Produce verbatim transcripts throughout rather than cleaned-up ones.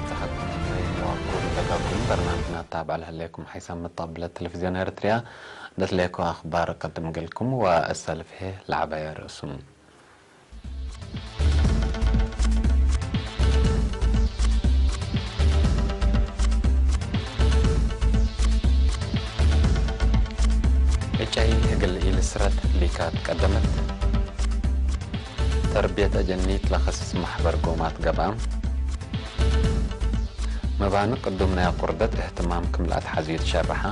ተሓተታይ ወኩሉ ደጋጉም በርናምጅና ታብዕ ለህሌኩም ሓይሳም መጣብለት ቴሌቪዝዮን ኤረትርያ። ደትሌኮ አኽባር ቀድም እግልኩም ወእሰልፍ ህዬ ለዐባየ ርእሱም። ዕጨይ እግል ኢልስረድ ሊካት ቀደመት። ተርብየት አጀኒት ለከስስ መሕበር ጎማት ገብአ። መባኒ ቅዱም ናይ አቁርደት እህትማም ክም ለአትሐዝዩ ትሸረሐ።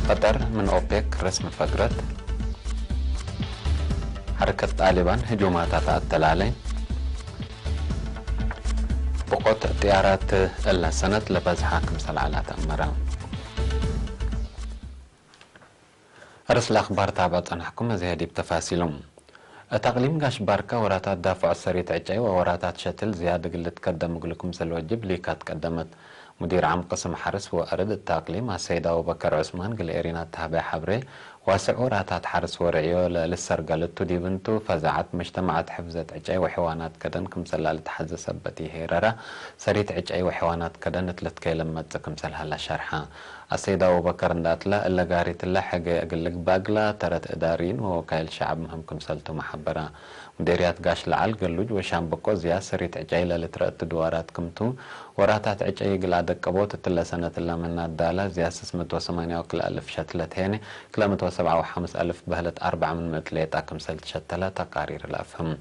ቀጠር ምን ኦፔክ ረስሚ ፈግረት። ሐረከት ጣሊባን ህጁማታታ አተላሌ። ብቆት ጥያራት እለ ሰነት ለበዝሐ ክምሰል ዐለ ተአመረ። አርእስ ለአክባር ታብዕ ጸናሕኩም፣ አዜ ዲብ ተፋሲሎም። እት አቅሊም ጋሽ ባርካ ወራታት ዳፍዖት ሰሪት ዕጨይ ወወራታት ሸትል ዝያድ እግል ልትከደም እግል ክምሰል ወጅብ ሊካት ቀደመት። ሙዲር ዓም ቅስም ሐርስ ወአርድ እት አቅሊም አሰይድ አቡበከር ዑስማን እግል ኤሪና እት ሀበየ ሐብሬ፣ ዋስዕ ወራታት ሐርስ ወርዕዮ ለልሰርገል እቱ ዲብ እንቱ ፈዛዐት መጅተማዓት ሕፍዘት ዕጨይ ወሕዋናት ከደን ክምሰል ለልትሐዘ ሰበት ኢሄረረ፣ ሰሪት ዕጨይ ወሕዋናት ከደን እት ልትከይለም መጽእ ክምሰል ሀላ ሸርሐ። አሰይድ አቡበከር እንዳትለ፣ እለ ጋሪት እለ ሕገ እግል ልግባእ እግላ ተረት እዳርይን ወወካይል ሸዐብ ምህም ክምሰልቱመ ሐበረ። ሙዴርያት ጋሽ ለዐል ገሉጅ ወሻምበቆ ዝያስ ሰሪት ዕጨይ ለልትረአ እት ድዋራት ክምቱ፣ ወራታት ዕጨይ እግል አደቀቦት እትለ ሰነት እለ ምነ አዳለ ዝያስ ስስ ምእት ወሰማንያ ወክልኤ አልፍ ሸትለት ሄነ፣ ክልኤ ምእት ወሰብዓ ወሐምስ አልፍ በህለት አርበዕ ምን ምእት ሌጣ ክምሰል ትሸተለ ተቃሪር ለአፍህም።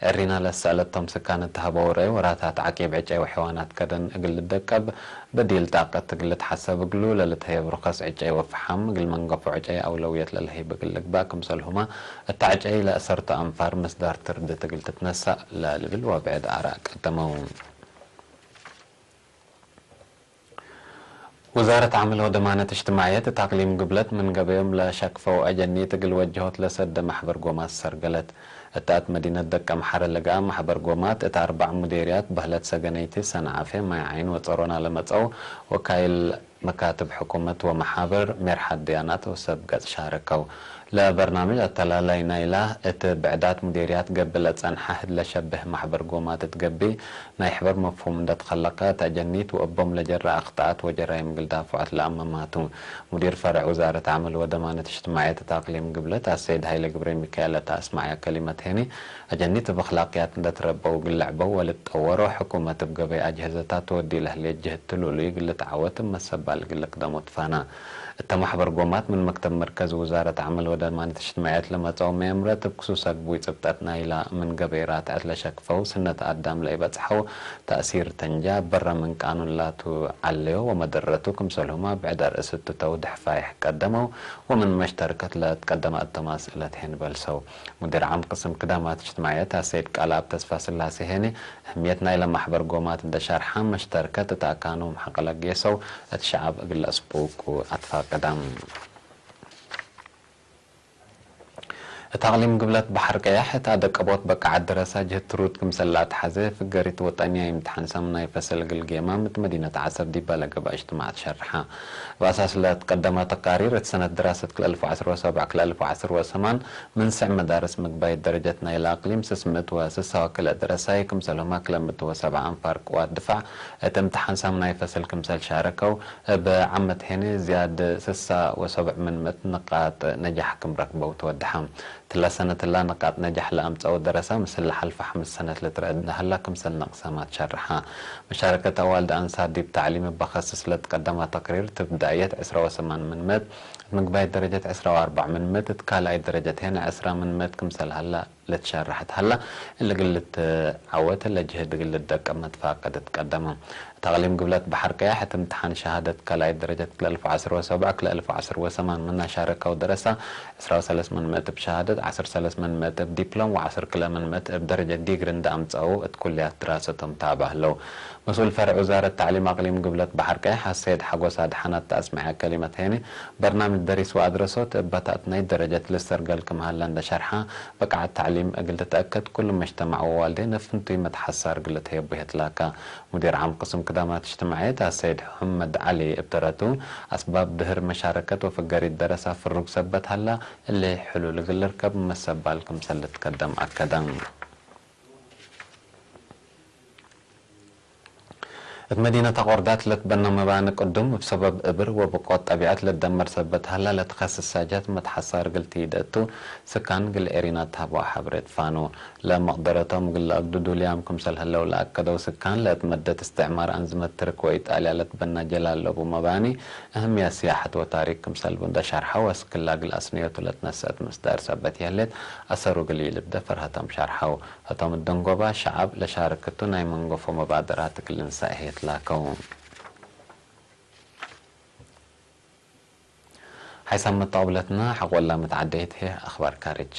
ኤሪና ለሰአለቶም ስካን እት ሀበው ረአይ፣ ወራታት ዐቂብ ዕጨይ ወሕዋናት ከደን እግል ልደቀብ፣ በዲል ጣቀት እግል ልትሐሰብ እግሉ፣ ለልትሀየብ ሩከስ ዕጨይ ወፈሓም እግል መንገፎ ዕጨይ አውለውየት ለልሀይብ እግል ልግባእ ክምሰልሁመ፣ እተ ዕጨይ ለአሰርቱ አንፋር ምስዳር ትርድት እግል ትትነሳእ ለልብል ወብዕድ አራእ ቀደመው። ውዛረት ዓምል ወደማነት እጅትማዕየት እት አቅሊም ግብለት ምን ገበዮም ለሸክፈው አጀኒት እግል ወጀሆት ለሰደ መሕበር ጎማት ሰርገለት። እት አት መዲነት ደቀምሐረ ለገአ መሕበር ጎማት እት አርበዕ ሙዴርያት በህለት ሰገነይቲ፣ ሰንዓፌ፣ ማይ ዓይን ወጸሮና ለመጸው ወካይል መካትብ ሕኩመት ወመሓብር፣ ሜርሐት ድያናት ወሰብ ገጽ ሻረከው። ለበርናምጅ አተላላይ ናይላ እት ብዕዳት ሙዴርያት ገብእ ለጸንሐ ህድ ለሸብህ መሕበር ጎማት እት ገብእ፣ ናይ ሕበር መፍሁም እንደ ትከለቀ እት አጀኒት ወእቦም ለጀረ አክጠአት ወጀራይም እግል ዳፍዖት ለአመማቱ። ሙዲር ፈርዕ ውዛረት ዓምል ወደማነት እጅትማዕየት እት አቅሊም ግብለት አሰይድ ሀይለ ገብረሚካኤል እተ አስመዐየ ከሊመት ሄኒ፣ አጀኒት እብ አክላቅያት እንደ ትረበው እግል ልዕበው ወልትጠወሮ ሕኩመት እብ ገበይ አጅህዘታት ወዲ ለህሌት ጅህድ ትሉሉይ እግል ልትዓወት እብ መሰባል እግል ልቅደሞ ትፋና። እተ መሕበር ጎማት ምን መክተብ መርከዝ ውዛረት ዓምል ወደማነት እጅትማዕየት ለመጸው መምረት እብ ክሱስ አግቡይ ጽብጠት ናይላ ምን ገበይ ራትዐት ለሸክፈው ስነት አዳም ለኢበጽሐው ተእሲር ተንጃ በረ ምን ቃኑን ላቱ ዐለዮ ወመደረቱ ክምሰልሁመ ብዕድ አርእስ እቱ ተውድሕ ፋይሕ ቀደመው ወምን መሽተርከት ለትቀደመ እተማስእለት ሄን በልሰው። ሙዲር ዓም ቅስም ክዳማት እጅትማዕየት አሰይድ ቃልአብ ተስፋስላሴ ሄኒ፣ እህምየት ናይለ መሕበር ጎማት እንደ ሸርሐ፣ መሽተርከት እት አካኖም ሐቀለ ጌሰው እት ሸዐብ እግል ለአስቡቁ አትፋቀዳም። እት አቅሊም ግብለት በሐር ቀያሕ እት አደቀቦት በቃዐት ደረሳ ጅህት ትሩድ ክምሰል ለአትሐዜ፣ ፍገሪት ወጠንያ እምትሓን ሳምናይ ፈሰል እግል ጌማም እት መዲነት ዐሰብ ዲባ ለገብአ እጅትማዕ ትሸርሐ። እብ አሳስ ለትቀደመ ተቃሪር፣ እት ሰነት ድራሰት ክልኤ አልፍ ወዐስር ወሰብዕ ክልኤ አልፍ ወዐስር ወሰማን፣ ምን ስዕ መዳርስ ምግባይት ደረጀት ናይለ አቅሊም ስስ ምእት ወስሳ ወክልኤ ደረሳይ ክምሰልሁመ ክልኤ ምእት ወሰብዓ አንፋር ቅዋት ድፋዕ እት እምትሓን ሳምናይ ፈስል ክምሰል ሻረከው፣ እብ ዓመት ሄኒ ዝያድ ስሳ ወሰብዕ ምን ምእት ንቃጥ ነጃሕ ክም ረክበው ትወደሐ። እትለ ሰነት እላ ንቃጥ ነጃሕ ለአምጸአው ደረሳ ምስል ለሐልፈ ሐምስ ሰነት ልትረአ እንደ ሀላ ክምሰል ነቅሰማ ትሸርሐ። መሻረከት አዋልድ አንሳር ዲብ ተዕሊም እበ ከስስ ለትቀደመ ተቅሪር፣ እት ብዳእየት ዕስራ ወሰማን ምን ምእት፣ እት ምግባይት ደረጀት ዕስራ ወአርበዕ ምን ምእት፣ እት ካልኣይት ደረጀት ሄነ ዕስራ ምን ምእት ክምሰል ሀላ ልትሸረሐት ሀላ፣ እሊ እግል ልትዐወት ለጅህድ እግል ልትደቀም መትፋቀድ ትቀደመ። እት አቅሊም ግብለት በሐር ቀያሕ እት እምትሓን ሸሃደት ካልኣይት ደረጀት ክልኤ አልፍ ወዐስር ወሰብዕ ክልኤ አልፍ ወዐስር ወሰማን ምና ሻረከው ደረሳ፣ ዕስራ ወሰለስ ምን ምእት እብ ሸሃደት፣ ዐስር ሰለስ ምን ምእት እብ ዲፕሎም ወዐስር ክልኤ ምን ምእት እብ ደረጀት ዲግሪ እንደ አምጸአው እት ኩልያት ድራሰቶም ታብዕ ህለው። መስኡል ፈርዕ ውዛረት ተዕሊም አቅሊም ግብለት በሐር ቀያሕ አሰይድ ሐጎስ አድሓን እተ አስመዐ ከሊመት ሄኒ፣ በርናምጅ ደሪስ ወአድረሶት እበ ታትናይት ደረጀት ልሰርገል ክም ሀለ እንደ ሸርሐ፣ ብቅዓት ተዕሊም እግል ልትአከድ፣ ኩሉ መጅተማዕ ወዋልዴ ነፍንቱይ መትሐሳር እግል ልትሀየቡ ህትላካ። ሙዲር ዓም ቅስም ክዳማት እጅትማዕየት አሰይድ ሑመድ ዐሊ እብ ተረቱ፣ አስባብ ድህር መሻረከት ወፍገሪት ደረሳ ፍሩግ ሰበት ሀላ፣ እሊ ሕሉል እግል ልርከብ መሰባል ክምሰል ልትቀደም አከደ። እት መዲነት አቆርዳት ለትበነ መባኒ ቅዱም፣ እብ ሰበብ እብር ወብቆት ጠቢዐት ለትደመር ሰበት ሀላ፣ ለትከስስ ሳጃት መትሐሳር እግል ትይደእቱ፣ ስካን እግል ኤሪና ተሀበዋ ሐብሬት ፋኑ። ለመቅደረቶም እግል ለአግዱ ዱልያም ክምሰል ህለው ለአከደው ስካን፣ ለእት መደት እስትዕማር አንዝመት ትርክ ወኢጣልያ ለትበና ጀላል ለቡ መባኒ፣ እህምያት ስያሐት ወታሪክ ክምሰል ቡ እንደ ሸርሐው፣ አስክላ እግል አስንዮቱ ለትነሰአት ምስዳር ሰበት ይህሌት፣ አሰሩ እግል ኢልብደ ፈርሀቶም ሸርሐው። ህቶም እደንጎባ፣ ሸዐብ ለሻርክቱ ናይ መንገፎ መባደራት እግል ልንሰእ ህዬ ትላከው። ሓይሳም መተቅብለትና ሐቆላ መትዓደየት ህዬ አኽባር ካርጅ።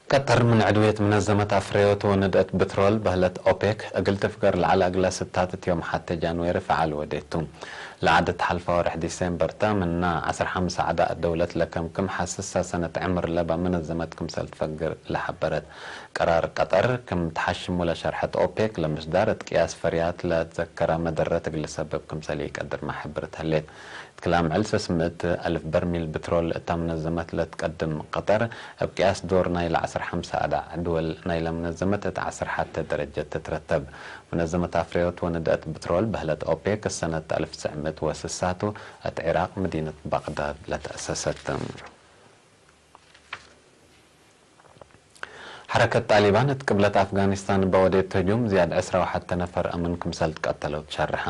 ቀጠር ምን ዕድውየት ምነዘመት አፍረዮት ወንድአት ብትሮል በህለት ኦፔክ እግል ትፍገር ለዐለ እግለ ስታት እት ዮም ሐቴ ጃንዌሪ ፈዓል ወዴቱ። ለዐድ እት ሐልፈ ወርሕ ዲሴምበር ተ፣ ምና ዐስር ሐምስ አዕዳእ ደውለት ለከምክም ሐስሳ ሰነት ዕምር ለባ ምነዘመት ክምሰል ትፈግር ለሐበረት። ቀራር ቀጠር ክም ተሐሽሙ ለሸርሐት ኦፔክ፣ ለምስዳር እት ቅያስ ፈርያት ለትዘከረ መደረት እግል ልሰብብ ክምሰል ኢቀድር መሐብርት ህሌት። እት ክላም ዕል ሰስ ምእት አልፍ በርሚል ብትሮል እታ ምነዘመት ለትቀድም ቀጠር፣ እብ ቅያስ ዶር ናይለ ዐስር ሐምሰ አዳዕ ድወል ናይለ ምነዘመት እት ዐስር ሐቴ ደረጀት ትትረተብ። ምነዘመት አፍረዮት ወንድአት ብትሮል በህለት ኦፔክ፣ እሰነት አልፍ ትስዕ ምእት ወስሳቱ እት ዒራቅ መዲነት ባቅዳድ ለተአሰሰት። ሐረከት ጣሊባን እት ቅብለት አፍጋኒስታን እበ ወዴት ህጁም፣ ዝያድ ዕስራ ወሐቴ ነፈር አምን ክምሰል ትቀተለው ትሸርሐ።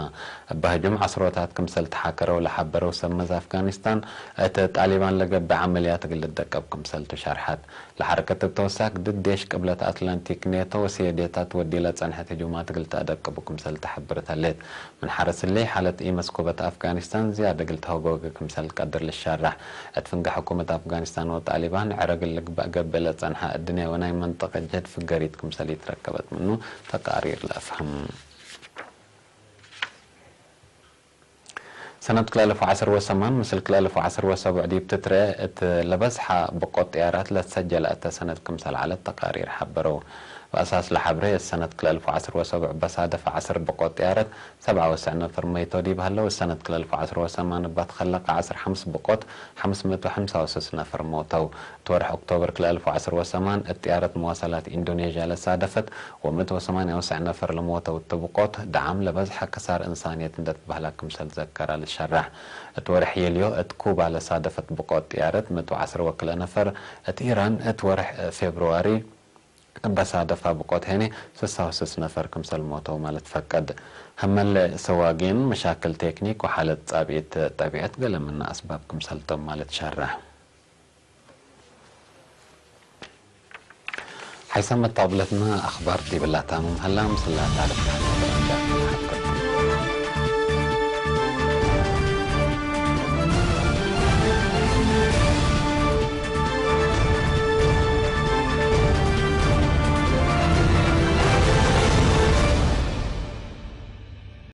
እበ ህጁም ዐስሮታት ክምሰል ተሓከረው ለሐበረው ሰብ መዝ አፍጋኒስታን፣ እት ጣሊባን ለገብእ ዐመልያት እግል ልደቀብ ክምሰልቱ ሸርሐት። ለሐረከት እብ ተወሳክ፣ ድድ ዴሽ ቅብለት አትላንቲክ፣ ኔቶ ወስየዴታት ወዲለ ጸንሐት ህጁማት እግል ተአደቅቡ ክምሰል ተሐብር ተሌት። ምን ሐርስ እሊ፣ ሓለት ኢመስኩበት አፍጋኒስታን ዝያድ እግል ተሀጎገ ክምሰል ቀድር ልሻራሕ። እት ፍንጌ ሕኩመት አፍጋኒስታን ወጣሊባን ዕረ እግል ልግበእ ገብእ ለጸንሐ እድንያዊ ናይ መንጠቀ ጀህድ ፍገሪት ክምሰል ኢትረከበት ምኑ ተቃሪር ለአፍህም። ሰነት ክልኤ አልፍ ወዐስር ወሰማን ምስል ክልኤ አልፍ ወዐስር ወሰቡዕ ዲብ ትትረኤ እት ለበዝሐ ብቆት ጥያራት ለትሰጀለ እተ ሰነት ክምሰል ዐለት ተቃሪር ሐበረው። በአሳስ ለሐብሬ፣ እሰነት ክልኤ አልፍ ወዐስር ወሰቡዕ በሳደፈ ዐስር ብቆት ጥያረት ሰብዓ ወስዕ ነፈር መይቶ ዲብ ሀለው፣ እሰነት ክልኤ አልፍ ወዐስር ወሰማን እባ ትከለቀ ዐስር ሐምስ ብቆት ሐምስ ምእት ወሐምሳ ወሰስ ነፈር ሞተው። እት ወርሕ ኦክቶበር ክልኤ አልፍ ወዐስር ወሰማን እት ጥያረት መዋሰላት ኢንዶኔዥያ ለሳደፈት ወምእት ወሰማንያ ወሰዕ ነፈር ለሞተው እት ብቆት፣ ደዓም ለበዝሐ ክሳር እንሳንየት እንዴ ትበህላ ክምሰል ዘከራ ልሸራሕ። እት ወርሕ ዩልዮ እት ኩባ ለሳደፈት ብቆት ጥያረት ምእት ወዐስር ወክልኤ ነፈር፣ እት ኢራን እት ወርሕ ፌብርዋሪ እበ ሳደፋ ብቆት ሄኔ ስሳ ወስስ ነፈር ክምሰል ሞተው ማለት ፈቀድ። ህመለ ሰዋጊን መሻክል ቴክኒክ ወሓለት ጻብኢት ጠቢዐት ገሌ ምነ አስባብ ክምሰል ቶም ማለት ሸረሕ። ሓይሰ መታብለትና አኽባር ዲብላ ታምም ሀላ፣ ምስላ ታርፍ።